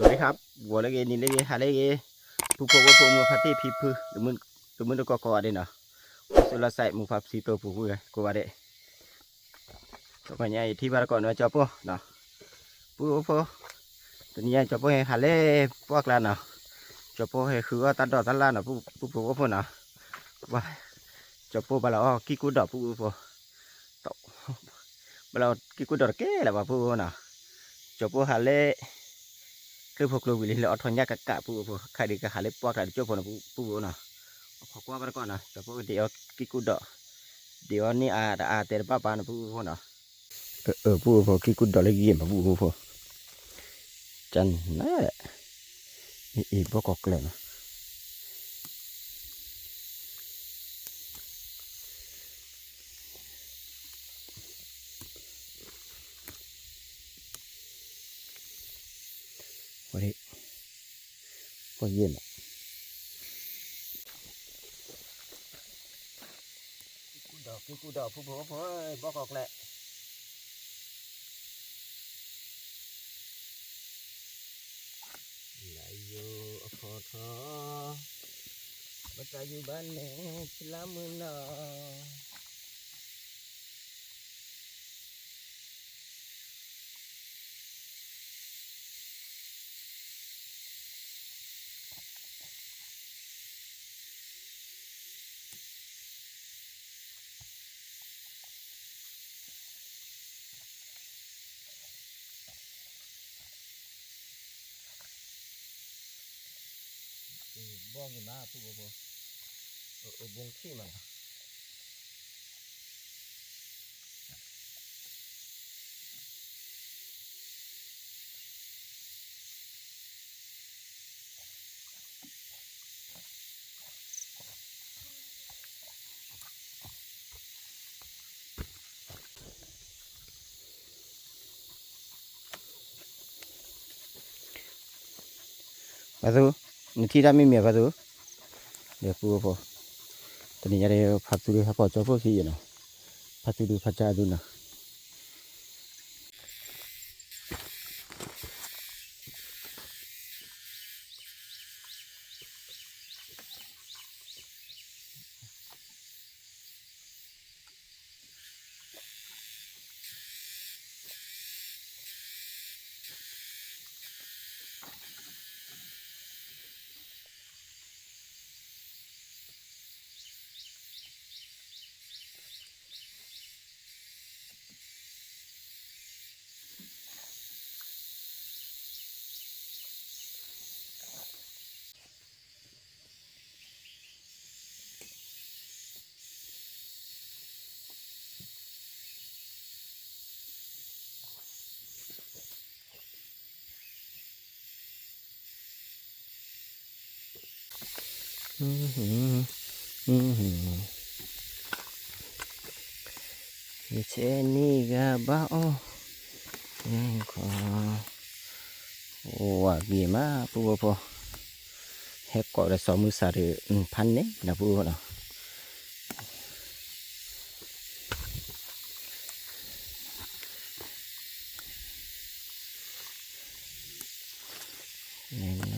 สวัสดีครับ ဂီၤလၢအဂ့ၤ နံၤလၢအဂ့ၤ ဟါလၢအဂ့ၤ ပုၢ်ဖိဝဲၢ်ဖိ မုၢ်ဖါတံၢ်ဖံဖု တမုၢ်တကိးကိးဂၤဒဲးနီၤ, အိၣ်ဆူၣ်လီၤစဲး မုၢ်ဖါတံၢ်ပူၤကွံာ် ကိးဂၤဒဲး တဂီၤညါအံၤ ထံၣ်ဘၣ်တကိးန့ၣ် ကၠီပိၢ်နီၤ, ပုၢ်ဖိ တနံၤညါ ကၠီပိၢ်ဟဲဟးလၢပှၢ်ကျါနီၤ, ကၠီပိၢ်ဟဲဃုအီၣ်တၢ်ဒိးတၢ်လၣ်နီၤ, ပုၢ်ဖိဝဲၢ်ဖိနီၤ, ကၠီပိၢ်ဘၣ်လီၤအီၣ်ကံၢ်ကူၣ်ဒီး ပုၢ်ဖိ ဘၣ်လီၤကံၢ်ကူၣ်ဒီးတကဲလၢၤဘၣ် ပုၢ်ဖိနီၤ, ကၠီပိၢ်ဟးလၢ ကျိဖိကျိဝံၤလံ လၢအီၣ်ထီၣ်ညၣ်ကးကး ပုၢ်ဖိ ခဲအံၤဒုးကဟးလၢပှၢ်ကျါတကၠိၢ်ဖိနီၤ ပုၢ်ဖိနီၤ, အခီကွၢ်ဘၣ်တကိးနီၤ ကၠီပိၢ်ကဒ့းအီၣ်ကံၢ်ကူၣ်ဒီး ဒ့းအီၣ်န့ၢ်အါတအါတဲတဘၣ်ဘၣ်နီၤ ပုၢ်ဖိနီၤ, အၢ ပုၢ်ဖိ ကံၢ်ကူၣ်ဒီးလၢဂ့ၤမး ပုၢ်ဖိ ကနၣ် အံၤ ဘီၣ်ကီးကျဲနီၤ ဝဲဒၣ် ပှၤယဲၢ်နီၤ ကူၣ်ဒီး ကံၢ်ကူၣ်ဒီး ပုၢ်ဖိဖိ ဘီၣ်ကီးကျဲ လၢယိၤအခီၣ်ထီၣ် ဘၣ်တၢ်ယူၤဘၣ်န့ၣ် ဖံလါမုၢ်နီၤ ဘီၣ်က့ၤမး ပုၢ်ဖိဖိ အဘိခံမးနီၤ ဖါသူ, နထံၣ်တၢ်မ့ၢ်မ့ၢ်ဖါသူ, ဒီးပုၢ်ဖိ, တနံၤညါဒီး ဖါသူဒီးဟဲပိာ်ကၠီဖိဆံးယဲနီၤ, ဖါသူဒီးဖါကၠါအဒုနီၤ ယဆဲန့ၢ်ဂၤဘၣ်အီၤ, ဝၤဂ့ၤမး ပုၢ်ဖိဖိ, ဟဲကိးဒီးစီၤမုၢ်စၢ်ဒီး ဖးန့ၣ်နီၤ ပုၢ်ဖိနီၤ န့ၣ်နီၤ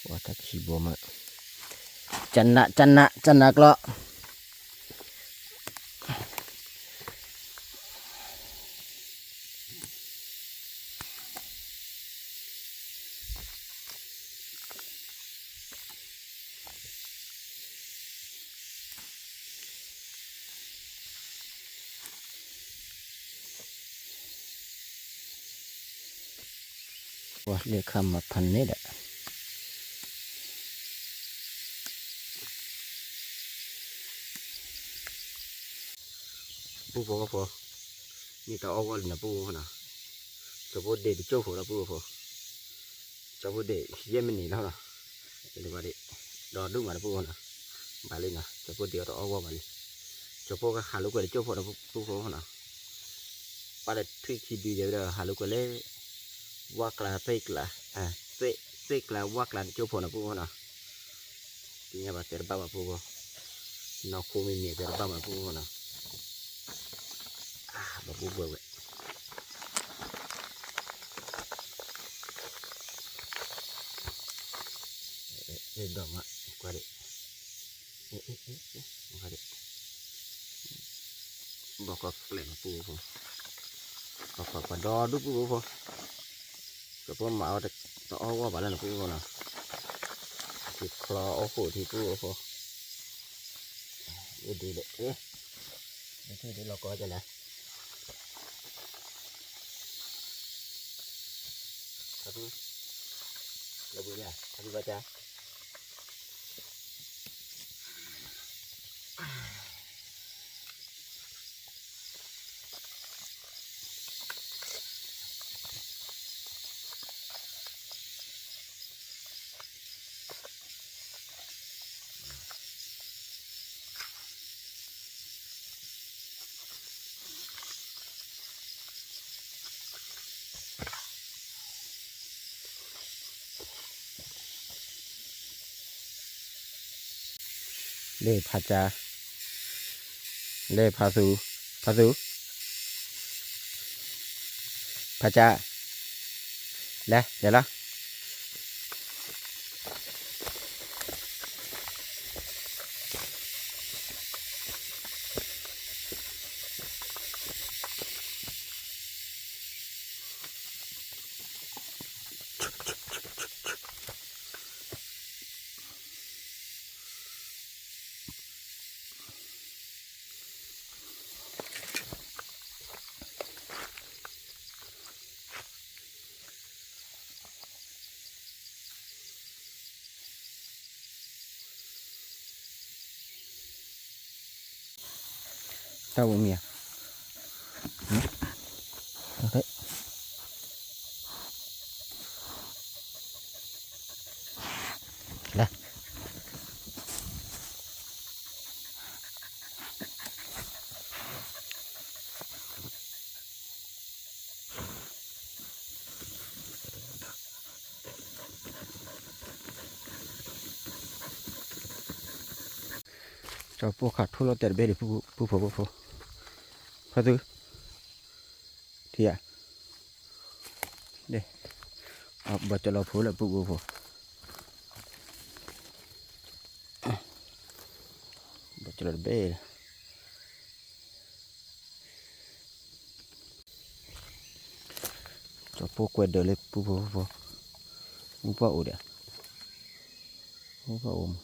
ဝါတၢ်ခံဘိမး, ကနး ကနး ကနးကျီ တ ဝဲလၢခါမၤဖးန့ၣ်ဒီး ပူဖိဝဲဖိ, မ့ၢ်တအီၣ်ဝဲလံနီၤ ပူဖိနီၤ, ကၠီဖိဒ့တကၠိၢ်ဖိလီၤ ပူဖိဖိ, ကၠီဖိဒ့ယဲၢ်မံးနံးလီၤနီၤ, တဘၣ်ဒ့, ဒီဒူၣ်မးနီၤ ပူဖိနီၤ, ဘၣ်လံနီၤ ကၠီဖိဒ့အီၤတအီၣ်ဝဲဘၣ်လံ, ကၠီဖိကဟးလိာ်ကွဲလၢကၠိၢ်ဖိဒီး ပူဖိဖိနီၤ, ပၢ်ဒီးထွံၣ်ခံဒုယဲၢ်ဒီး ဟးလိာ်ကွဲလၢ ဝၣ်ကျါသ့ၣ်ကျါ, သ့ၣ်ကျါဝၣ်ကျါတကၠိၢ်ဖိနီၤ ပူဖိနီၤ, သ့ၣ်ညါဘၣ်တဲတဘၣ်ဘၣ် ပူဖိ, နီၢ်ခိမ့ၢ်မ့ၢ်တဲတဘၣ်ဘၣ် ပူဖိနီၤ, ဘၣ်ပူဖိဝဲ, ဒီးမး ကွၢ်ဒ့, ဘၣ်ကီၢ်ကျဲးနီၤ ပူဖိ, ဘၣ်ကီၢ်ပှၤဒီဒူၣ် ပူဖိဖိ, ကၠီဖိမၤအီၣ်တအီၣ်ဝဲဘၣ်လၢနီၤ ပူဖိနီၤ, က့ၤချီအီၣ်ဃိၣ်ထံ ပူဖိဖိ, ဒ်လဲၣ်, ဒ်လီၤကီၢ်ကလဲၣ်, လၢဘၣ်န့ၣ် ဘၣ်ကၢ လၢဖးကၠါ, လၢဖးသူ, ဖးသူ, ဖးကၠါ, လဲၤ လဲၤလီၤ. တၢ်အိၣ်မ့ၢ်ဧါ, လဲၤ ကၠီဖိခးထူလီၤတဲာ်တဘ့ၣ်ဒံး ပူဖိဖိဖိ, ဖါသူ, ထံဧါ, ဘၣ်ကၠီလီၤဖိလၢပူဖိဖိ, ဘၣ်ကၠီလီၤတဘ့ၣ်လီၤ. ကၠီဖိကွဲးဒၢးလၢပူဖိဖိ, မူပှၢ်အိၣ်ဒီး, မူပှၢ်အိၣ်မး,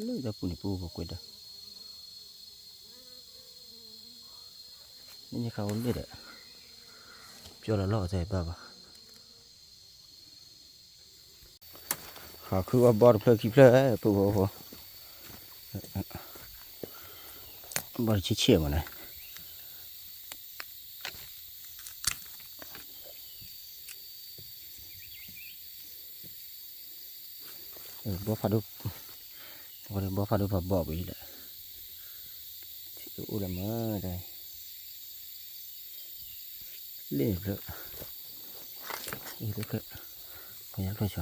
လၢတၢ်ပူၤန့ၣ် ပူဖိကွဲးဒၢး, မ့ၢ်န့ၣ်ခါအိၣ်လၢဒီး, ပျီလီၤလီၢ်အသးဘၣ်ဘၣ်. ဟးခုအီၣ်ဘီတဖျၢၣ်ခံဖျၢၣ် ပူဖိဖိ, ဘီတဆံးဆံးမးန့ၣ်, ဘီဖးဒိၣ်, ဘီဖးဒိၣ်ဖးဘီၣ်ပူၤလီၤ, ထံအိၣ်လၢမ့ၢ်ဒၣ် လ့ၣ်ဖျၢၣ်, အံၤလၢဖျၢၣ်, ပှၤညါဖျၢၣ်ဆီ,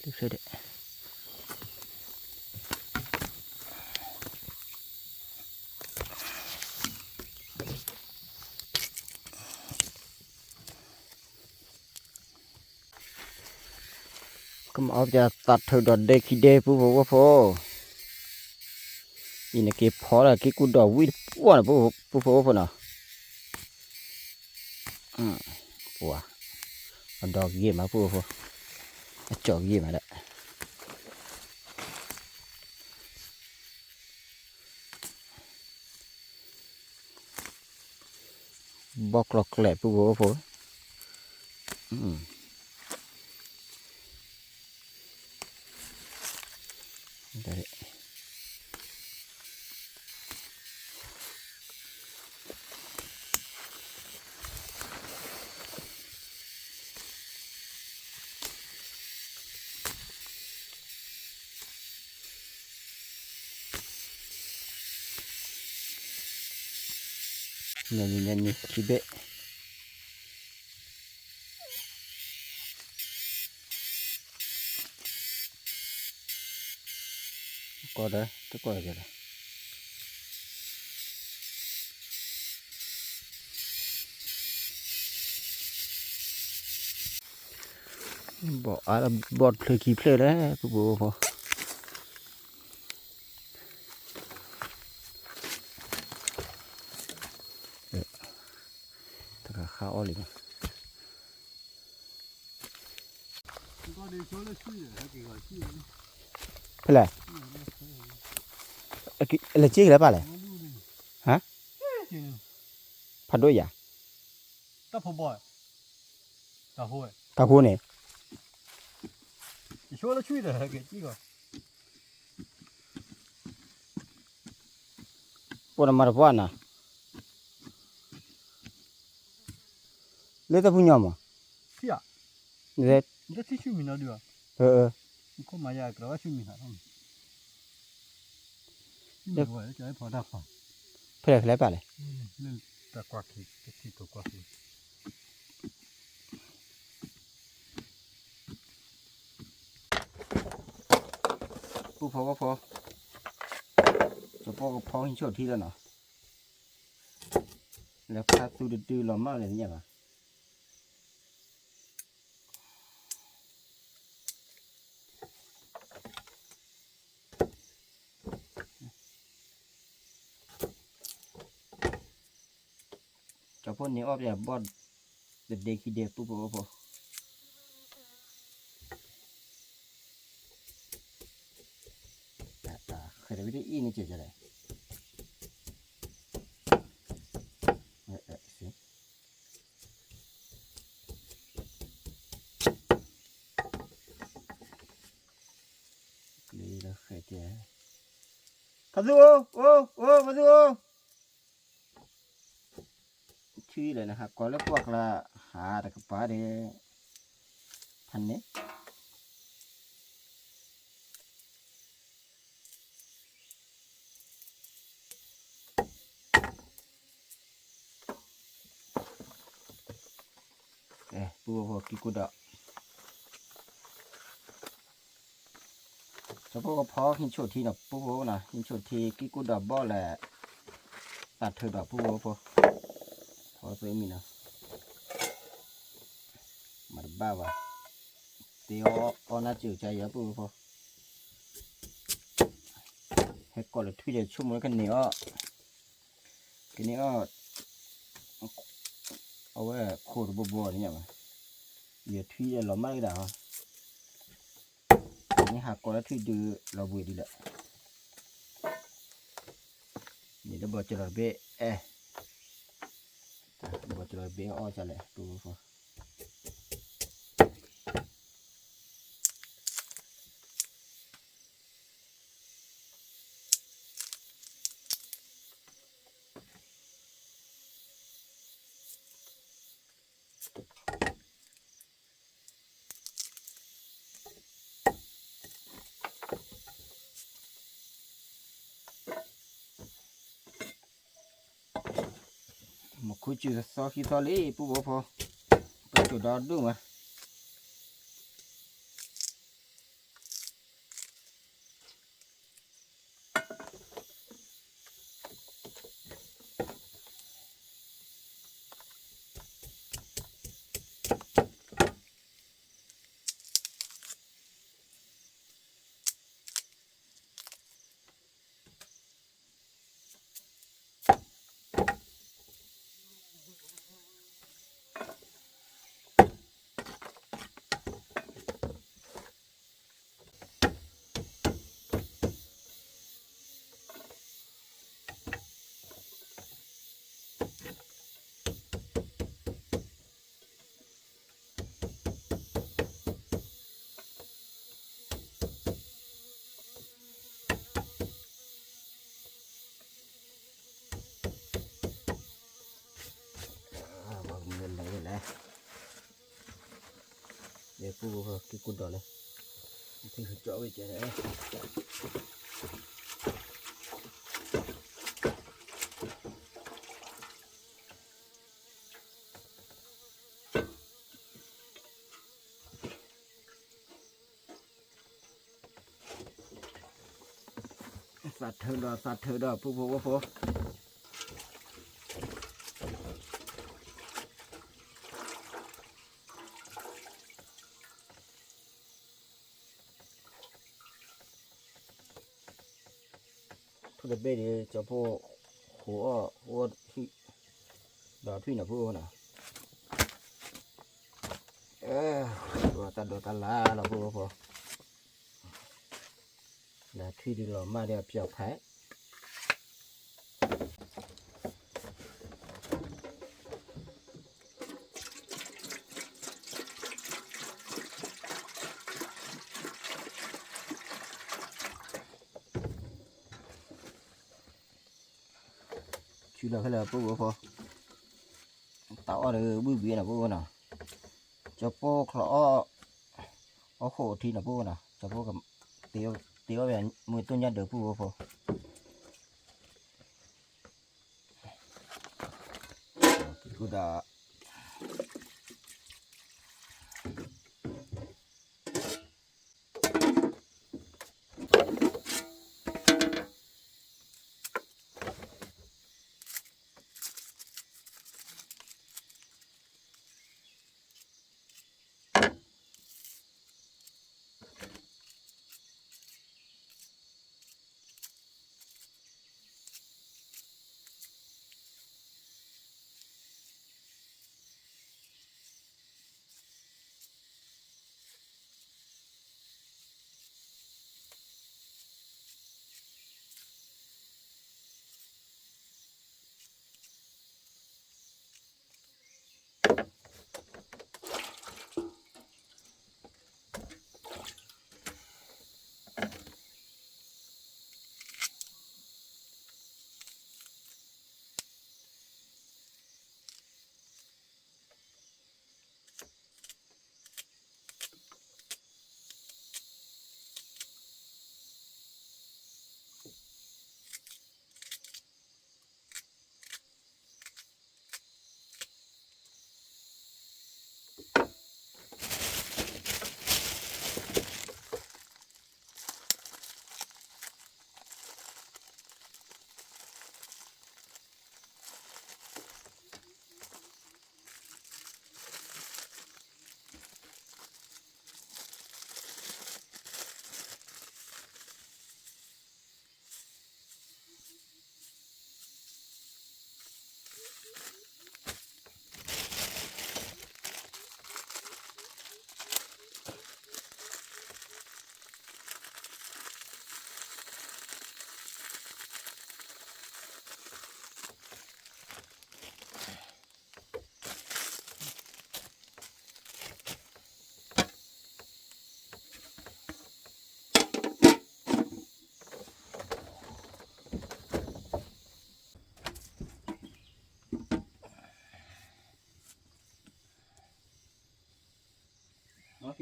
လ့ၣ်ဖျၢၣ်ဒဲး, ကမၤအီၣ်ပှၤသးထၢၣ်ဒီးဒဲခံဒဲ ပူဖိဝဲဖိ, အံၤနက့ၤဖီဒီးက့ၤကူၣ်ဒီးဝံၣ်တပှၢ်န့ၣ် ပူဖိဝဲဖိနီၤ, ပှၤ, အဒီကယံာ်မး ပူဖိ, အကၠီကယံာ်မးဒီး ပ ဘီၣ်ကျီၢ်ကျဲး ပုၢ်ဖိဝဲၢ်ဖိ, ညါနံၤ ခံဘ့ၣ် ကီးဒီး တကီၢ်ဒီး ဘီၣ်အါ ဘီၣ်တဖျၢၣ်ခံဖျၢၣ်လဲၣ် ပုၢ်ဖိဝဲၢ်ဖိ, တၢ်ခးအီၣ်လံမး, ဖဲလဲၣ်, လဲၤက့ၤကလဲၤပၢ်လဲၣ်, ဟါ, ဖးဒိၣ်ယၤ, တၢ်ဖိ, တၢ်ဖိန့ၣ်, ယဆိလၢဆံၣ်ဒီး ဟဲက့ၤကံၣ်ကီး, ပှၤနမၤတပှၢ်နၤ, လၢတၢ်ဖုညါမး, ထံၣ်, လၢထံၣ်ဆူၣ်မံၤနီၤဒုး, အၢ, ဖဲလဲၣ်ဖဲလဲၣ်ပၢ်လဲၣ်, ပုၢ်ဖိဝဲၢ်ဖိ, စီၤပီကဖီဟံၣ်ဆိၣ်ထံလီၤနီၤ, လဲၤဖးသူတဒုလီၤမၢ်လဲၣ်ညါဘၣ်. ကၠီဖိန့ၢ်အီၣ်ပျဲၢ်ဘီၣ် တဒ့ခံဒ့ ပုၢ်ဖိဝဲၢ်ဖိ, ဃဲၤတဝံၤတအံၣ်န့ၣ်ကဲးလဲၣ်. ဖါသူအိၣ်, အိၣ်, အိၣ်, ဖါသူအိၣ်, ထံၣ်လဲၣ် နဟးကိးလၢပှၢ်ကျါ, ဟးတကပၤဒီး, ဖးန့ၣ် ပုၢ်ဖိ ကံၢ်ကူၣ်ဒီး, စီၤပီကဖီဟံၣ်ဆိၣ်ထံနီၤ ပုၢ်ဖိနီၤ, ဟံၣ်ဆိၣ်ထံ ကံၢ်ကူၣ်ဒီးဘီၣ်လဲၣ်, သးထၢဒီး ပုၢ်ဖိဖိ, ဖီသိမံၤနီၤ, မၤတဘၣ်ဘၣ်, တဲအီၣ်အီၣ်နၢ်စၢၤကါယၤ ပုၢ်ဖိဖိ, ဟဲကိးလၢထွံၣ်ဒီး ဆိကမိၣ်လၢကန့ၢ်အီၣ်, ကန့ၢ်အီၣ်, အဝဲခိၣ်တဘိဘိန့ၣ်ညါဘၣ်, ယထွံၣ်လီၤမၢ်ကဒါဟီ, န့ၣ်ဟးကိးလၢထွံၣ်ဒုးလီၤဘှံးဒ်လဲၣ်, န့ၣ်လၢဘီၣ်ကလီၤတဘ့ၣ်အဲၣ်, ဘီၣ်ကလီၤတဘ့ၣ်အီၣ်ကလဲၣ် ပုၢ်ဖိဖိ. မ့ၢ်ခူစူၤသီခံသီလံ ပုၢ်ဖိဖိ, ပစိာ်ဒီဒူၣ်မး. မ့ၢ်ခူစူၤ ပူဖိ က့ၤကူၣ်ဒီးလၢ ကၠီဝဲကဲဒီး သးထၢဒီး သးထၢဒီး ပူဖိဝဲဖိ ထိၣ်တဘ့ၣ်ဒီး ကၠီဖိ ဃိးအီၣ် အိၣ်ဟံၣ် ဒီးထွံၣ်နီၤ ပူဖိနီၤ တၢ်ဒိးတၢ်လၢ်လီၤ ပူဖိ ဒီးထွံၣ်ဒုးလီၤမၢ်ဒီး ပျီဖဲ ဆူလီၤခဲလၢာ် ပူဖိဖိ တၢ်အီၣ်ဒီးဘုၣ်ဘံနီၤ ပူဖိနီၤ ကၠီဖိချီအီၣ် အီၣ်ဃိးထံနီၤ ပူဖိနီၤ ကၠီဖိ တ့အီၣ်ဝဲ မုၢ်တိၢ်ညၣ်ဒၢး ပူဖိဖိ က့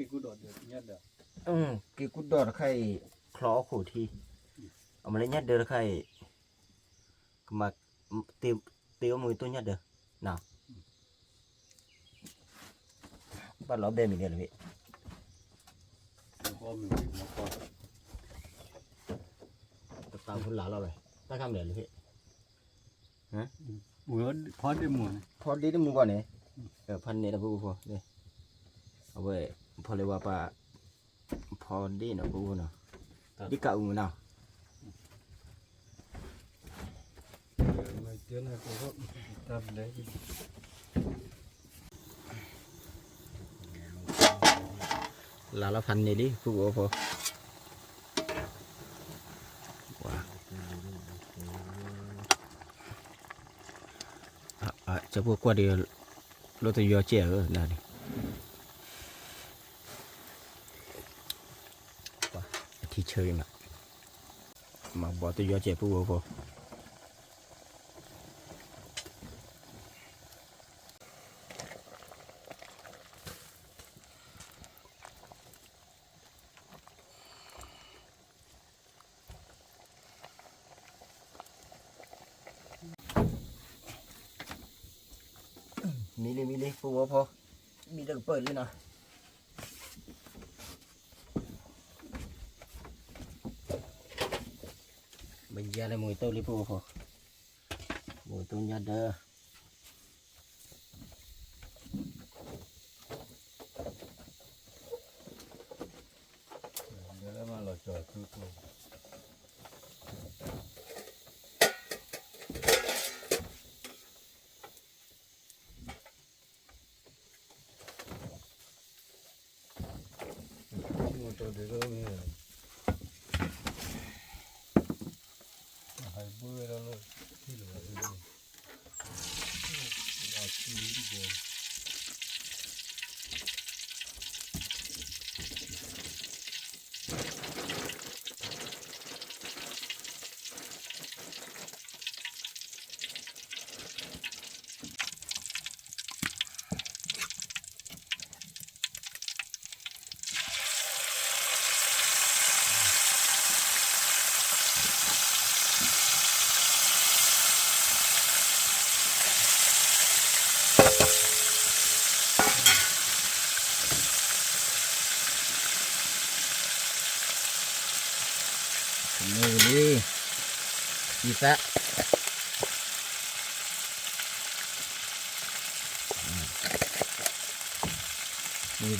ၤကူၣ်ဒီး က့ၤကူၣ်ဒီးတခါအံၤ ချီအီၣ်ခိၣ်ထံ, အမ့ၢ်လၢညၣ်ဒၢတခါအံၤ ကမၤ တ့အီၣ်မုၢ်တိၢ်ညၣ်ဒၢ, ဘၣ်လီၤဘဲမံၤဒဲးလၢၤ, တၢ်ဖိလၢ်လီၤဝဲ, တၢ်ခါမလဲၣ်လၢၤ, ဖီဒ့တမုာ်ဘၣ်န့ၣ်, ဖီန့ၢ်တၢ်ဖိဖိ, အဝဲ ဖီလၢဝဲပၢ် ဖီဒ့နီၤ ဖိဖိနီၤ, ဒ့ကးအူနီၤ, လၢ်လီၤဖးန့ၢ်လံ ဖုကအိၣ်ဖိ, ကၠီဖိကွၢ်ဒီး လိၣ်တယီကဲၣ်ဧၢ, အထံဆၢအံၤမး, မၤဘီတယီကဲၣ် ဖုကအိၣ်ဖိ. မံလံ မံလံ ပုၢ်ဝဲၢ်ဖိ, မံတကပၢၢ်လံနီၤ. ဘယါလၢမူတၢ်လံ ပုၢ်ဝဲၢ်ဖိ, မူတၢ်ညါဒၢး မ့ၢ်လံ ယသး မ့ၢ်သး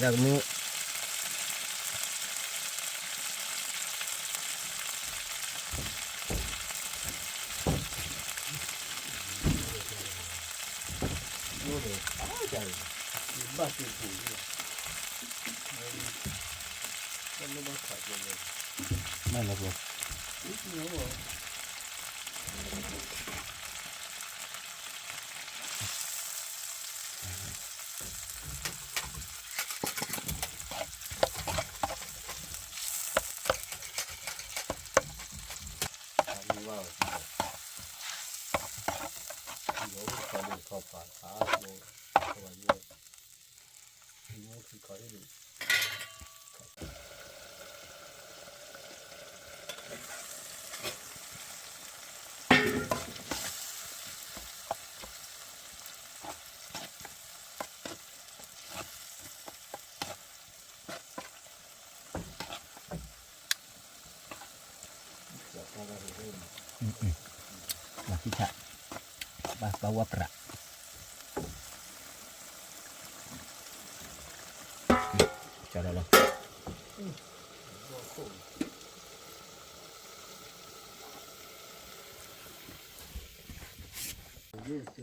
ကမူ ဘၣ်လီၤပှၤ ဘၣ်သံဆး ဘၣ်ပာ်ဝဲပြး ကၠီဒီးလီၤ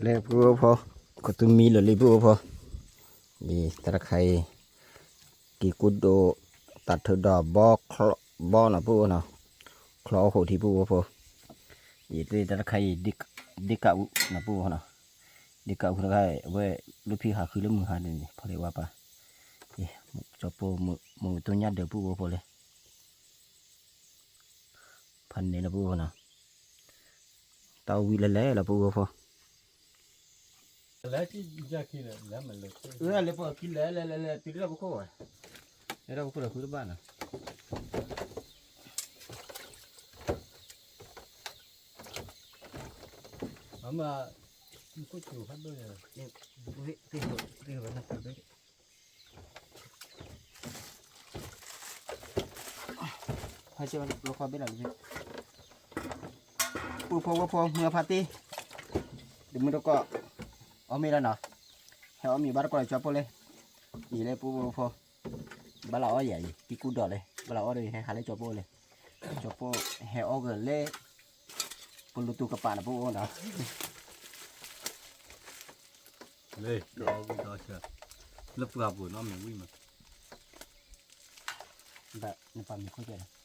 လဲၤပုၢ်ဝဲၢ်ဖိ ကသူမံလၢာ်လံပုၢ်ဝဲၢ်ဖိ အံၤ တၢ်တခါအံၤ က့ၤကူဒိၣ် တၢ်ထုးဒီးဘီ ဘီနီၤပုၢ်ဝဲၢ်နီၤ ချီအီၣ်ဃိးထံပုၢ်ဝဲၢ်ဖိ အံၤတၢ်တခါအံၤ ဒ့ကးအူနီၤပုၢ်ဝဲၢ်နီၤ ဒ့ကးအူတခါ အဝဲ လၢဖံဟးဃုလၢမုၢ်ဟါန့ၣ် ဖီလ့ဝါပၢ် ကၠီပိ မူတၢ်ညၣ်ဒၢးပုၢ်ဝဲၢ်ဖိလဲၣ် ဖးန့ၣ်လီၤပုၢ်ဝဲၢ်နီၤ တၢ်ဝံၤလဲၤလဲၤလီၤပုၢ်ဝဲၢ်ဖိ လဲၤပှၤခံလဲၤလဲၤလဲၤတုၤလၢပခိၣ်ဝဲ လဲၤဒီးပခိၣ်ဒီးဃုတဘၣ်နီၤ အမ ခိၣ်စူၤဖးဒိၣ်ယၤ ဟဲကၠီလီၤခီဘ့ၣ်လီၤလံ ပုၢ်ဖိဝဲၢ်ဖိမုၢ်အဖါတံၢ် တမုၢ်တကိး အီၣ်မ့ၤလီၤနီၤ ဟဲအီၣ်မ့ၤဘၣ်တကိးလၢကၠီပိၢ်လၢ ယံာ်လၢပုၢ်ဖိဝဲၢ်ဖိ ဘၣ်လီၤအီၣ်ယၤအံၤ ကံၢ်ကူဒီးလၢ ဘၣ်လီၤအီၣ်ဒီးယဟဲဟးလၢကၠီပိၢ်လၢ ကၠီပိၢ်ဟဲအီၣ်ကလၢ ပလူတူကပာ်နပုၢ်အိၣ်နီၤ လၢ လၢပှၢ်ပူၤနီတမံၤဝံၤမး ဘၣ်နပာ်မံၤခိၣ်ကဲလီၤ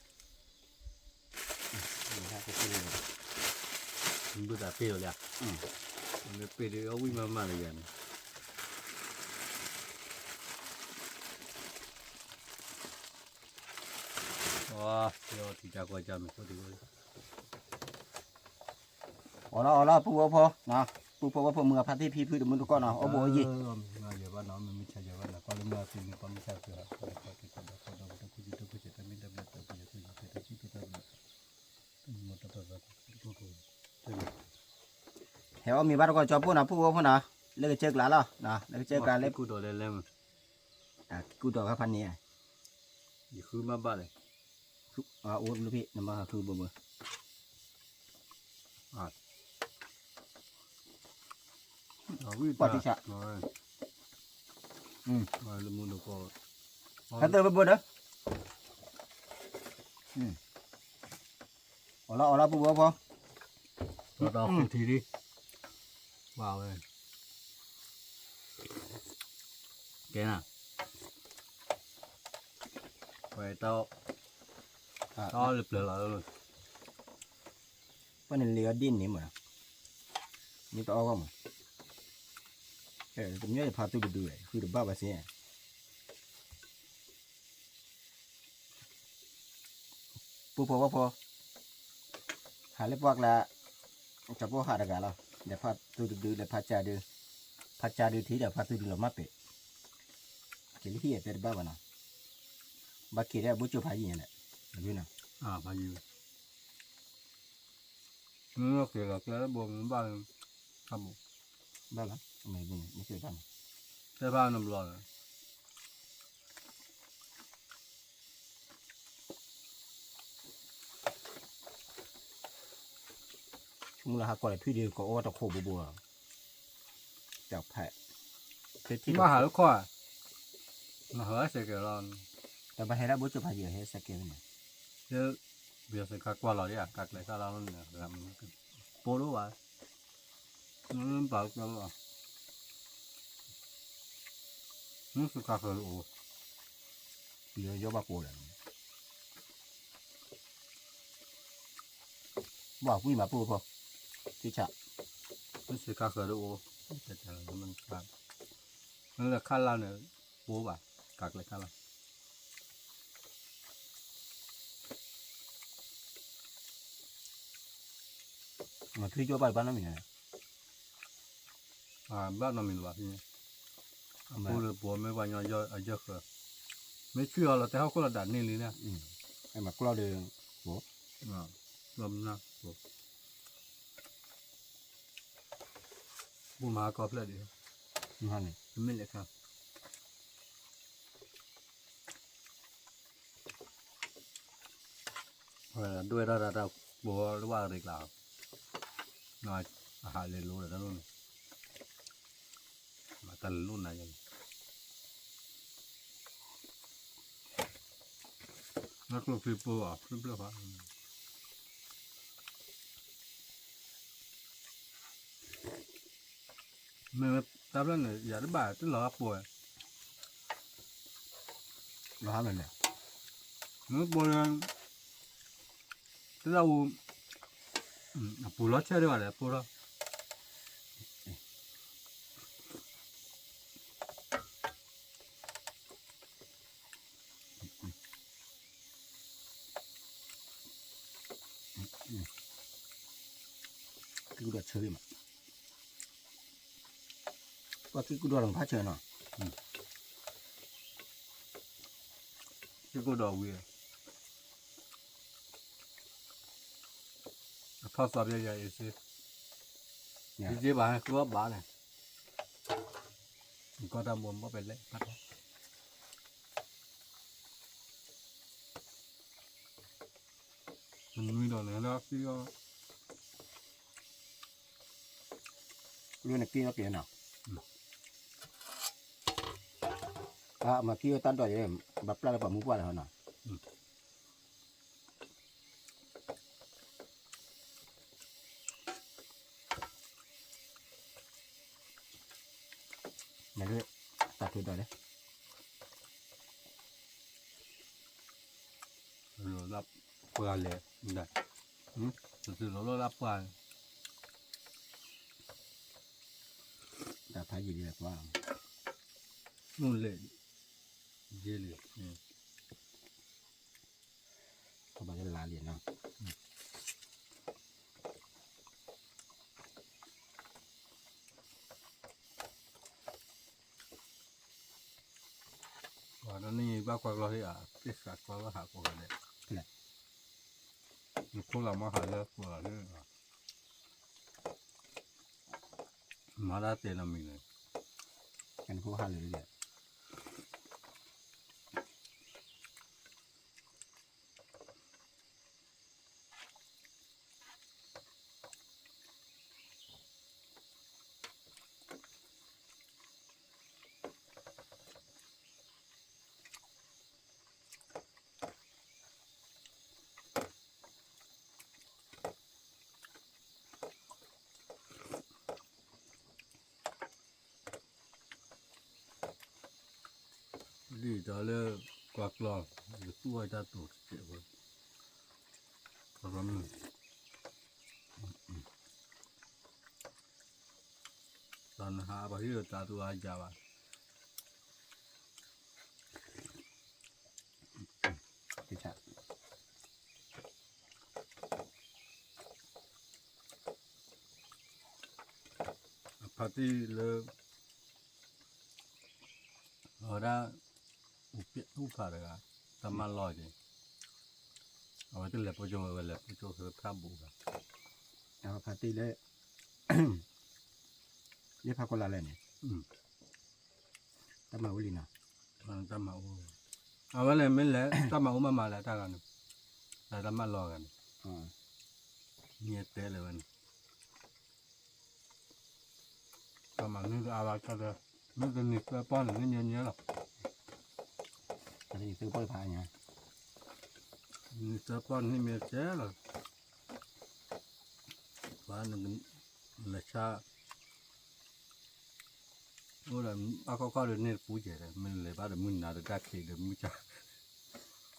ဘုသးပ့ၢ်လီၤလၢ မ့ၢ်ပ့ၢ်ဒီးအဝံၣ်မးမးလၢယၤန့ၣ် အီ ပ့ၢ်အီထံတၢ်ကီၢ်ကၢ်မ့ၢ်ခိၣ်တံၢ်ဝဲ အီလီၤအီလီၤ ပုၢ်ဝဲၢ်ဖိ ပုၢ်ဖိဝဲၢ်ဖိမုၢ်အဖါတံၢ်ဖံဖုတမုၢ်တကိးနီၤ အိၣ်ဘှံးအိၣ်ယံၤ ယဘၣ်နီၤ မ့ၢ်မုၢ်ဆါယဘၣ်နီၤ ကွၢ်လၢမုၢ်အဖံန့ၣ် ကွၢ်မုၢ်ဆါဖုနီၤ ကွၢ်လၢမုၢ်အဖံန့ၣ် ကွၢ်မုၢ်ဆါဖု ဟဲအီၣ်မ့ၤဘၣ်တကိးကၠီပိၢ်နီၤ ပုၢ်ဝဲၢ်ဖိနီၤ လၢကစၢၢ်ကျါလီၤ, လၢကစၢၢ်ကျါလၢ ကူၣ်ဒီးဖးန့ၣ်, ယဃုမ့ၢ်ဘၣ်လဲၣ်, အိၣ်ဖဲ နမ့ၢ်ဃုဘိဘိ, ပှၤတဆး, ဟဲသၢဘိဘိဒီး, အီၣ်လီၤအီၣ်လီၤပူဖိ, ဒီးဃုထံလံ, ဝဲ ကဲနၤ, ဝဲတၢ်, တၢ်အီၣ်လၢပျၢၤလီၤ, ပှၤန့ၣ်လံအီၤဒ်န့ၣ်မး, မ့ၢ်တအီၣ်ဂီၢ်မး, တမ့ၢ်ယဖးသူတဒုဝဲ ဃုတဘၣ်ဘၣ်စ့ၢ် ပူဖိဝဲဖိ, ဟးလၢပှၢ်ကျါ, ကၠီပိၢ်ဟးတဂၤလီၤ, ဒီးဖးသူတဒု ဒီးဖးကၠးဒု, ဖးကၠးဒုထံၣ်ဒီးဖးသူတဒုလီၤမၢ်ပဲာ်, က့ၤလၢဟံၣ်အတဲတဘၣ်ဘၣ်နီၤ, ဘၣ်က့ၤဒီးဘိကၠိဖးယံၤန့ၣ်, ဖးယံၤ, မ့ၢ်က့ၤလီၤကျဲလၢဘိမ့ၢ်ဘၣ်, ဘၣ်လီၤ, မ့ၢ်ဘိမ့ၢ်က့ၤဘၣ်, တဲဖးနဘျီလီၤ မုၢ်လၢဟးကီၢ်လၢဖံဒုး ကအိၣ်တခိၣ်ဘိဘိ, တဖဲ, မ့ၢ်ဟးလၢခီၣ်, နဟးလၢစဲးကဲးလီၤ, တဘၣ်ဟဲဒၣ်ဘိကၠိဖးယံၤ ဟဲစဲးကဲးန့ၣ်, လၢ, ဘၣ်စ့ၢ်ကီးကွၢ်လီၤဒံးဧါ ကးကျဲးစၢ်လီၤန့ၣ်, ပိဒိၣ်ဘၣ်, မ့ၢ်ပာ်ကၢလီၤ, မ့ၢ်စခါဃၢၤတအိၣ်, ပယီၤဘၣ်ကိးလဲၣ် ဘၣ်ကွံမးပိၢ်ဖိ, တဆး, မ့ၢ်စခါဃၢၤတအိၣ်, မ့ၢ်လဲၤခါလၢန့ၣ်, ပိဘၣ်, ကးကျဲးခါလီၤ မ့ၢ်ထွံၣ်ကၠိဘၣ်ဘၣ်နီတမံၤန့ၣ်, ဘၣ်နီတမံၤလၢၤဘၣ်ဖဲန့ၣ်, အဖိလၢပိမ့ၢ်ပှၤညီအယၢၢ်ဃၢၤ, မ့ၢ်ဆံၣ်အီၤလီၤတဲဟီၣ်ခိၣ်လီၤဒၣ်န့ၢ်လံန့ၣ်, မ့ၢ်ကျီၢ်ဒီး, ကျီၢ်မနၢ်, ပူမၤဟါကီဖျၢၣ်ဒံး, တမ့ၢ်လဲၤခါ ဒွဲၣ်တၢ်တၢ်တၢ်ပိာ်လၢဝဲအရ့ကျါ, အဟးလဲၤလိၤဒီးတၢ်လိၣ်န့ၣ်, မၤတၢ်လိၣ်နၤယၤန့ၣ်, နကျိချံပိာ်အီၤဖျၢၣ်ဖျၢၣ်ဃီ မ့ၢ်တၢ်ဖျၢၣ်န့ၣ် ယၤတဘၣ်တလီၤအပိာ်, လီၤဟါမ့ၢ်န့ၣ်, မ့ၢ်ပိာ်လၢ, တလၢအူ, အပူၤလီၤဆဲးဒံးဘၣ်လဲၣ် ပိာ်ထီၣ် ကံၢ်ကူဒီးဆၢဂ့ၤမး, ပှၤကံၢ်ကူဒီးတဖၣ်ဆၢနီၤ, ကံၢ်ကူဒီးဝံၤ, အထီၣ်သီပျဲယၤအ့စ့, ယက့ဘၣ်ဟဲကျိဘၣ်န့ၣ်, ကီၢ်တၢ်မိၢ်ဘၣ်ပဲလဲၣ်, နွံဒီးန့ၣ်လၢကံၢ်အီၤ, လၢနကံၢ်အီၤက့ၤနီၤ, အမၤကံၢ်အီၤတၢ်ဒိးယဲ, ဘၣ်ပျၢ်လၢပှၤမူပှၢ်လၢဟီနီၤ. နဒုး, တၢ်ထုးဒီးလဲၣ်, လီၤလၢပှၢ်လဲၣ်, တသုလီၤလၢပှၢ်, တၢ်ဖးယံာ်လံပှၢ်, မုၢ်လဲၣ်, ယ့လံ, ကဘၣ်လၢလါလံနီၤ, ပှၤတနံၤဘၣ်ကွၢ်ကျီဟ့ၣ်ဧါ, သ့ၣ်ဃာ်ကျီလၢဟးကိးဂၤဒဲး, နခိၣ်လီၤမ့ၢ်ဟးလၢကိးဂၤဒဲး, မၤတၢ်တဲနီတမံၤန့ၣ်, ကနဖိဟးလၢာ်လံ. ဒ်သိးလၢကွၢ်ကျီၢ်, ယသူၣ်ဝဲတၢ်တိာ်တစဲးဝဲ, ခီမုၢ်, တၢ်နဟးပှၤဟံၣ်လၢတၢ်သူအါယၤဘၣ်. အဖါတံၢ်လၢ အဝဲဒၣ် အူဖးတဂၤ, တၢ်မၤလီၤက့ၤ, အဝဲတလဲၤပိကၠိဝဲ ဝဲလဲၤပိကၠိဖဲဖးဘူးဂၤ, အဖါတံၢ်လၢ လၢဖးကီၢ်လၢ်လဲၣ်န့ၣ်, တၢ်မၤအိၣ်လံနီၤ, တၢ်မၤအိၣ်, အဝဲလဲၤမ့ၢ်လဲၤ တၢ်မၤအိၣ်မးမးလဲၤတၢ်ဂၤန့ၣ်, လဲၤတၢ်မၤလီၤဂၤန့ၣ်, မ့ၢ်တဲလၢၤဝဲန့ၣ် တၢ်မၤန့ၢ်တအါဘၣ်, မ့ၢ်တနံၤသၢပီၢ်န့ၣ် န့ၢ်မ့ၢ်မ့ၢ်လီၤ, တနံၤသၢပီၢ်တဖၣ်ညါ, နံၤသၢပီၢ်န့ၣ်န့ၢ်မ့ၢ်ကဲလီၤ, ပှၤနကလဲၤဆါ အိၣ်ဒီးဘၣ်ခီခီဒီးန့ၢ်တပူၤကဲဒီး မ့ၢ်လဲၤဘၣ်ဒီးမုၢ်နၤဒီးတၢ်ခံးဒီးမုၢ်ဆါ,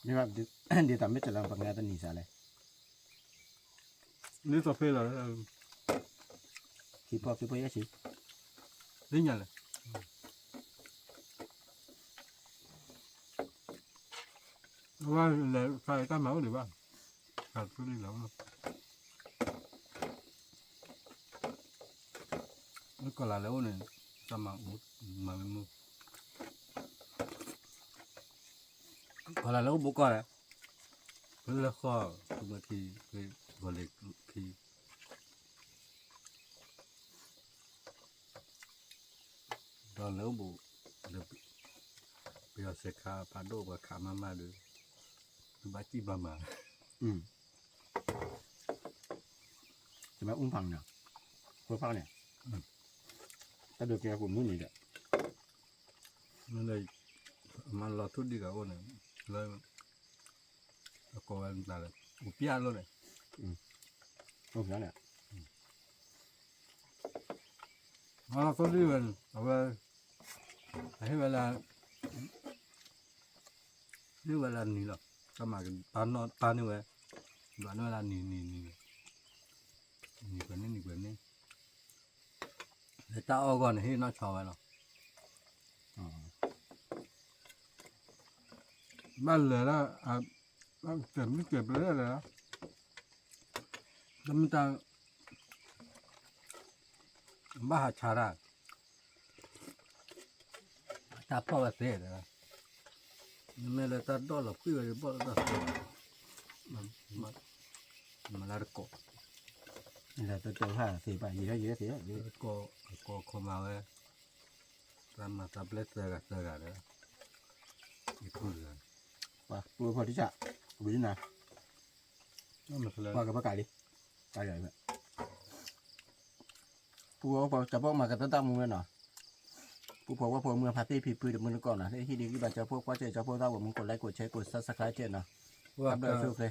မ့ၢ်ဘၣ်ဒ်သိးမ့ၢ်တလၢပှၤကညီတနံၤစးလဲၣ်, န့ၢ်သီဖဲလီၤ, ခံပီၢ်ခံပီၢ်ယဲၢ်ဆံ, လၢညါလဲၣ် အဝဲလဲၤဖးတၢ်မၤအိၣ်ဒံးဘၣ်, ဖးတၢ်လံလီၤ, လၢကီၢ်လၢ်လၢအိၣ်န့ၣ်, တၢ်မၤအိၣ်, မၤမ့ၢ်မုၢ်, ကီၢ်လၢ်လၢအိၣ်ဘူးကီၢ်လဲၣ်, ဖဲလၢဃီ, ဖဲမ့ၢ်ခံ, ဖဲဂီၤလ့ၤခံ ဒီးလၢအိၣ်ဘူး, ဒီးပယီၤစဲးခါဖးဒိၣ်ပှၤခးမးမးဒီး, တဘၣ်စံၣ်ဘၣ်မၤ, တဘၣ်အူဖးန့ၣ်, ဃိဖးန့ၣ်, တၢ်ဒိးကဲအပူၤမုၢ်နံၤဒီး, မၤလီၤထူဒံးဂၤအိၣ်န့ၣ်, လၢ အကိးဝဲမတၤလဲၣ်, အိၣ်ပျၢ်လိၣ်န့ၣ်, အိၣ်ပျၢ်န့ၣ်, မၤလီၤထူဒံးဝဲန့ၣ် အဝဲ, အဟ့ၣ်ဝဲလၢ, ဟ့ၣ်ဝဲလၢနံၤလီၤ, တၢ်မၤကပာ်နီၣ်ပာ်န့ၢ်ဝဲ, ဒွးန့ၢ်ဝဲလၢနံၤနံၤနံၤ, နံၤကွဲၤန့ၣ်နံၤကွဲၤန့ၣ်, လၢတၢ်အီၣ်ဂီၢ်န့ၣ် ဟ့ၣ်နီၢ်ဆီဝဲလီၤ. ဘၣ်လဲၤဒၣ်, ဘၣ်ကဲမုၢ်ကဲပလဲလဲၣ်, တမ့ၢ်တၢ်, ဘၣ်ဟးဆါတၢ်, တၢ်ဖီၣ်ဝဲသ့ဒီး, မ့မ့ၢ်လၢတၢ်ဒိၣ်လီၤကွံာ်ဝဲဒၣ်ဘီၣ်လၢတၢ်သ့, မၤလၢတကိး, လၢတကိးဟးသ့ဘၣ်, ယဲယဲသ့, တကိး, တကိးခိၣ်မၤဝဲ, တၢ်မၤတၢ်ပျဲသၢဂၤသၢဂၤဒီး, ယခိၣ်တဂၤ, ပှၤကျိဖီတံၢ်စၢ်, ဝံၤနၤ, ပှၤကဘၣ်ကးလံ, ကးယၤ, ပူဖိဝဲဖိကၠီဖိမၤကတၢၢ်တၢ်မူဝဲနီၤ, ပူဖိဝဲဖိမုၢ်ဖါသ့ၣ်ဖံဖုတမုၢ်တကိးနီၤ, ဟ့ၣ်ဒံးဂံၢ်ဘၣ်ကၠီဖိကွၢ်စဲးကၠီဖိသၣ်ဝဲမူ ကိး like ကိး share ကိး subscribe ကဲနီၤ, တၢ်ဘျုးဆိၣ်ဂ့ၤ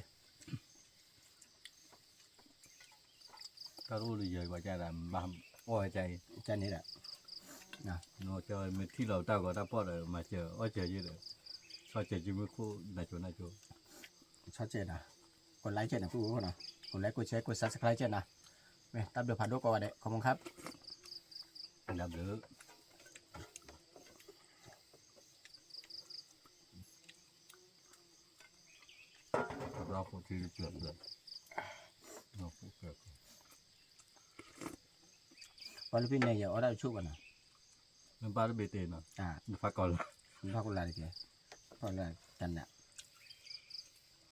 တၢ်တအိၣ်လၢယဲၢ်ကွၢ်ကၢ်ဒၣ် ဘၣ်အီၣ်ဝဲကၢ်အံၤ, ကၢ်န့ၣ်ဒၣ်, မ့ၢ်ထံၣ်လီၤတၢ်ဂီၤတၢ်ဖီၣ်ဒီးမၤစၢၤအီၣ်စၢၤယဲဒီး, ဆီၣ်စဲးကၠီမုၢ်ခိၣ်နၤကၠိနၤကၠိ, ဆီၣ်စဲးနီၤ, ကိး like ကဲနီၤ ပူဖိနီၤ, ကိး like ကိး share ကိး subscribe ကဲနီၤ, တၢ်ဘျုးဖးဒိၣ်ကိးဂၤဒဲး ခီမုၣ်ခါ တၢ်ဘျုး ပှၤလၢဖဲန့ၣ် ယအီၣ်တၢ်တဆိၣ်ဘၣ်နီၤ, နဘၣ်တဘ့ၣ်တ့ၢ်နီၤ, နဖးကီၢ်လၢ်, နဖးကီၢ်လၢ်တက့ၢ်, ဖးကီၢ်လၢ်တနၤ,